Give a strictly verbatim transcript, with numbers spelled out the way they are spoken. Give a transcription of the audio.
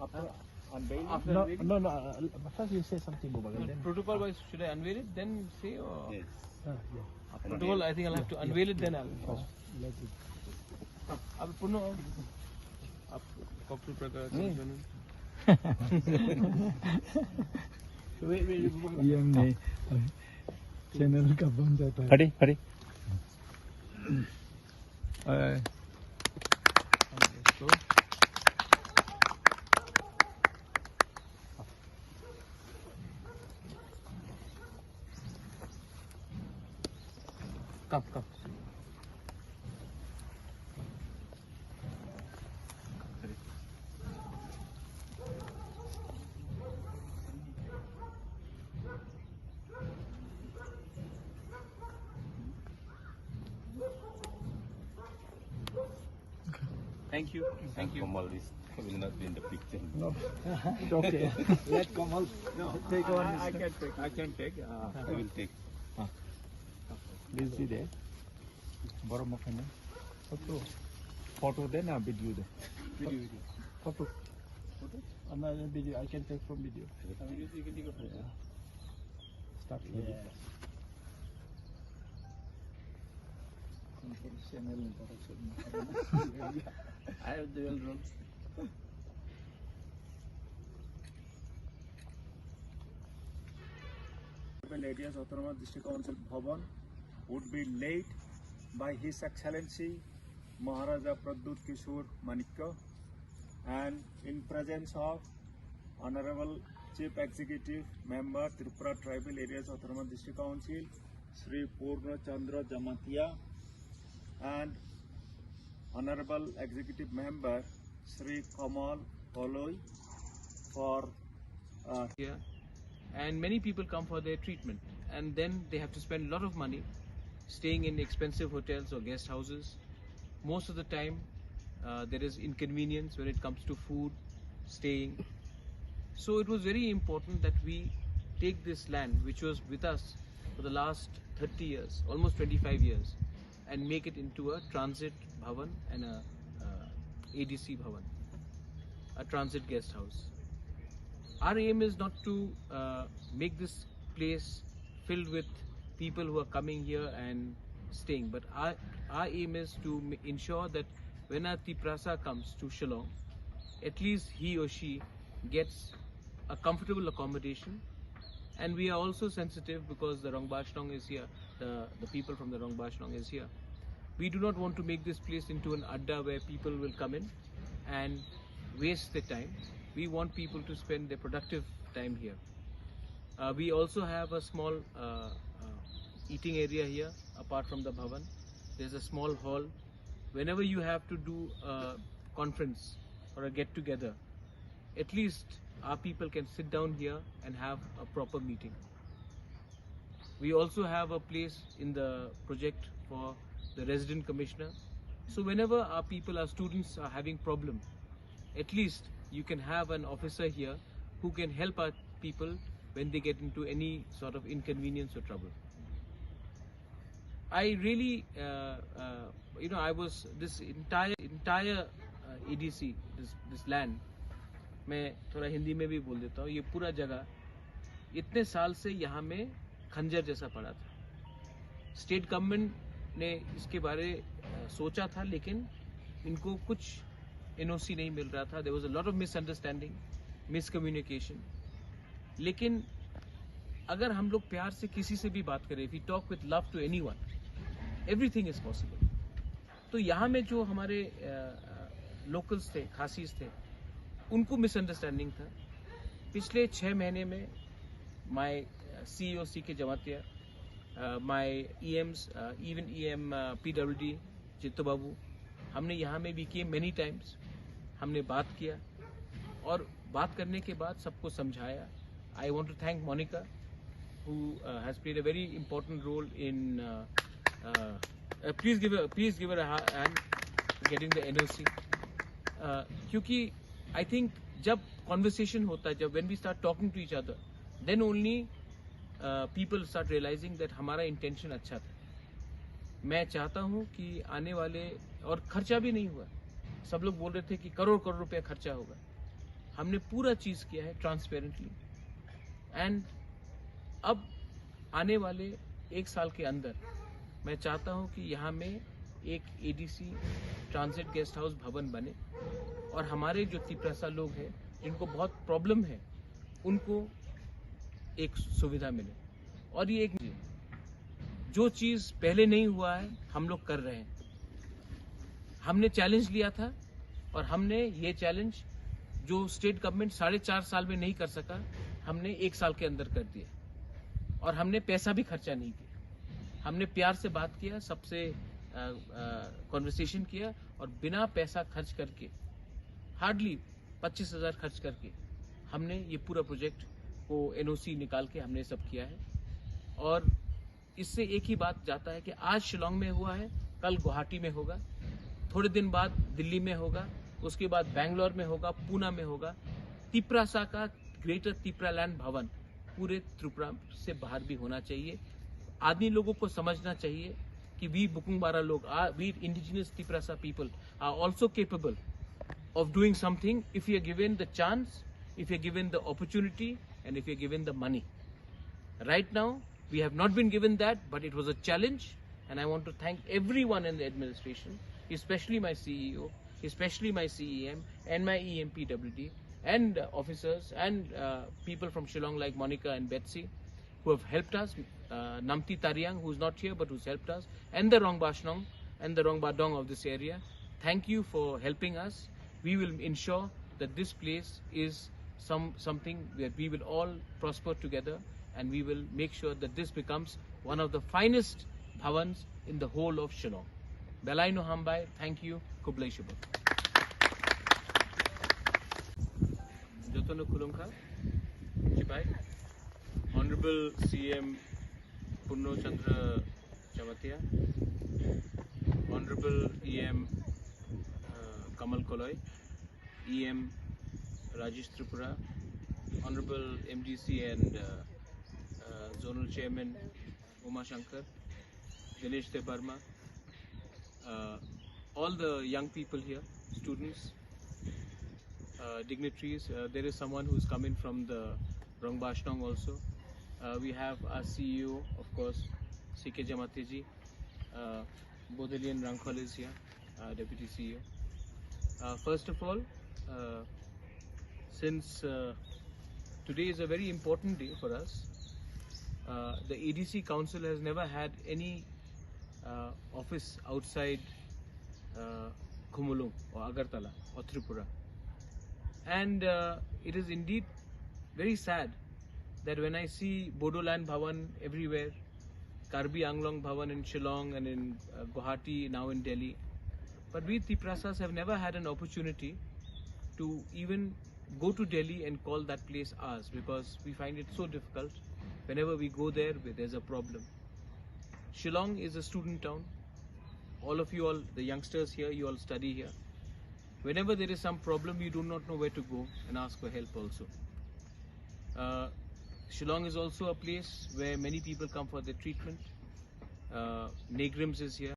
After unveiling? No, no, no, uh, first you say something, Baba, and then protocol wise, should I unveil it, then say, or? Yes. Uh, yeah. Protocol, I think I'll have to unveil it, then I'll. Oh, let it. Ab puno, ab, kok tu praga. Hmm. Wait, wait, wait. ये हमने channel का बन जाता है। Ready, ready. Uh, Come, come. Thank you. Thank you. Kamal is, will not be in the picture. No. It's okay. Let Kamal take one. I, I can take. I can take. Uh, I will take. Ah. Busy day. Borok mokhaino. Photo. Photo de na video de? Video, video. Photo. Photo? Ana video, I can take from video. Video you can take a photo. Yeah. Start here. Yes. Channel introduction. I have dual roles. Tribal Areas Autonomous District Council Bhavan would be led by His Excellency Maharaja Pradyut Kishore Manikya, and in presence of Honorable Chief Executive Member, Tripura Tribal Areas Autonomous District Council, Shri Purna Chandra Jamatia, and Honorable Executive Member, Shri Kamal Poloi, for, uh, here. And many people come for their treatment, and then they have to spend a lot of money staying in expensive hotels or guest houses. Most of the time, uh, there is inconvenience when it comes to food, staying. So it was very important that we take this land, which was with us for the last thirty years, almost twenty-five years, and make it into a transit bhavan and a, uh, A D C bhavan, a transit guest house. Our aim is not to, uh, make this place filled with people who are coming here and staying, but our, our aim is to m-, ensure that when a Tiprasa comes to Shillong, at least he or she gets a comfortable accommodation. And we are also sensitive because the Rangbah Shnong is here, the, the people from the Rangbah Shnong is here. We do not want to make this place into an adda where people will come in and waste their time. We want people to spend their productive time here. Uh, we also have a small, uh, uh, eating area here, apart from the bhavan. There's a small hall. Whenever you have to do a conference or a get together, at least our people can sit down here and have a proper meeting. We also have a place in the project for the resident commissioner. So whenever our people, our students are having problem, at least you can have an officer here who can help our people when they get into any sort of inconvenience or trouble. I really, uh, uh, you know, I was this entire, entire, uh, A D C, this, this land, मैं थोड़ा हिंदी में भी बोल देता हूँ, ये पूरा जगह इतने साल से यहाँ में खंजर जैसा पड़ा था। स्टेट गवर्नमेंट ने इसके बारे, अ, सोचा था, लेकिन इनको कुछ एन ओ सी नहीं मिल रहा था। There was a lot of misunderstanding, miscommunication. लेकिन अगर हम लोग प्यार से किसी से भी बात करें, if we talk with love to anyone, everything is possible. तो यहाँ में जो हमारे, अ, अ, लोकल्स थे, खासीज थे, उनको मिसअंडरस्टैंडिंग था। पिछले छः महीने में my, अ, सी ई ओ सी के जमातिया, अ, my E Ms, a, even E M, a, P W D, Jittu बाबू, हमने यहाँ में भी किए many times, हमने बात किया और बात करने के बाद सबको समझाया। I want to thank Monica, who, uh, has played a very important role in, uh, uh, uh, please give a, please give her a ha-, hand getting the N O C. Uh, क्योंकि I think जब कॉन्वर्सेशन होता है, जब when we start talking to each other, then only, uh, people start realizing that हमारा इंटेंशन अच्छा था। मैं चाहता हूँ कि आने वाले, और खर्चा भी नहीं हुआ, सब लोग बोल रहे थे कि करोड़ करोड़ रुपया खर्चा होगा, हमने पूरा चीज़ किया है ट्रांसपेरेंटली। एंड अब आने वाले एक साल के अंदर मैं चाहता हूँ कि यहाँ में एक एडीसी ट्रांजिट गेस्ट हाउस भवन बने और हमारे जो तिपरासा लोग हैं जिनको बहुत प्रॉब्लम है उनको एक सुविधा मिले। और ये एक जो चीज़ पहले नहीं हुआ है हम लोग कर रहे हैं। हमने चैलेंज लिया था और हमने ये चैलेंज जो स्टेट गवर्नमेंट साढ़े चार साल में नहीं कर सका हमने एक साल के अंदर कर दिया। और हमने पैसा भी खर्चा नहीं किया। हमने प्यार से बात किया, सबसे कॉन्वर्सेशन किया और बिना पैसा खर्च करके हार्डली पच्चीस हज़ार खर्च करके हमने ये पूरा प्रोजेक्ट को एनओसी निकाल के हमने सब किया है। और इससे एक ही बात जाता है कि आज शिलोंग में हुआ है, कल गुवाहाटी में होगा, थोड़े दिन बाद दिल्ली में होगा, उसके बाद बैंगलोर में होगा, पूना में होगा। तिपरासा का ग्रेटर तिपरालैंड भवन पूरे त्रिपुरा से बाहर भी होना चाहिए। आदमी लोगों को समझना चाहिए कि वी बुकुंगबारा लोग, we indigenous Tiprasa people are also capable of doing something if you are given the chance, if you are given the opportunity, and if you are given the money. Right now, we have not been given that, but it was a challenge, and I want to thank everyone in the administration, especially my C E O, especially my C E M, and my E M P W D, and uh, officers, and uh, people from Shillong like Monica and Betsy, who have helped us, uh, Namti Tariang, who is not here but who's helped us, and the Rongbashnong and the Rongbadong of this area. Thank you for helping us. We will ensure that this place is some something where we will all prosper together, and we will make sure that this becomes one of the finest bhavans in the whole of Shillong. Belai no hambai, thank you, khublai shubha. Jotono khulumkha, chibai. Honorable C M Purno Chandra Jamatia, Honorable E M uh, Kamal Koloi, E M Rajesh Tripura, Honorable M D C and uh, uh, Zonal Chairman Uma Shankar, Dinesh Debbarma, uh, all the young people here, students, uh, dignitaries. Uh, there is someone who's coming from the Rongbashnong also. Uh, we have our C E O, of course, C K Jamatia ji. Uh, Bodolian Rangkhol is here, uh, Deputy C E O. Uh, first of all, uh, since uh, today is a very important day for us, uh, the A D C Council has never had any uh, office outside uh, Khumulwng or Agartala or Tripura. And uh, it is indeed very sad that when I see Bodoland Bhavan everywhere, Karbi Anglong Bhavan in Shillong and in uh, Guwahati, now in Delhi. But we Tiprasas have never had an opportunity to even go to Delhi and call that place ours, because we find it so difficult. Whenever we go there, there's a problem. Shillong is a student town. All of you, all the youngsters here, you all study here. Whenever there is some problem, you do not know where to go and ask for help also. Uh, Shillong is also a place where many people come for their treatment. Uh, NEIGRIHMS is here.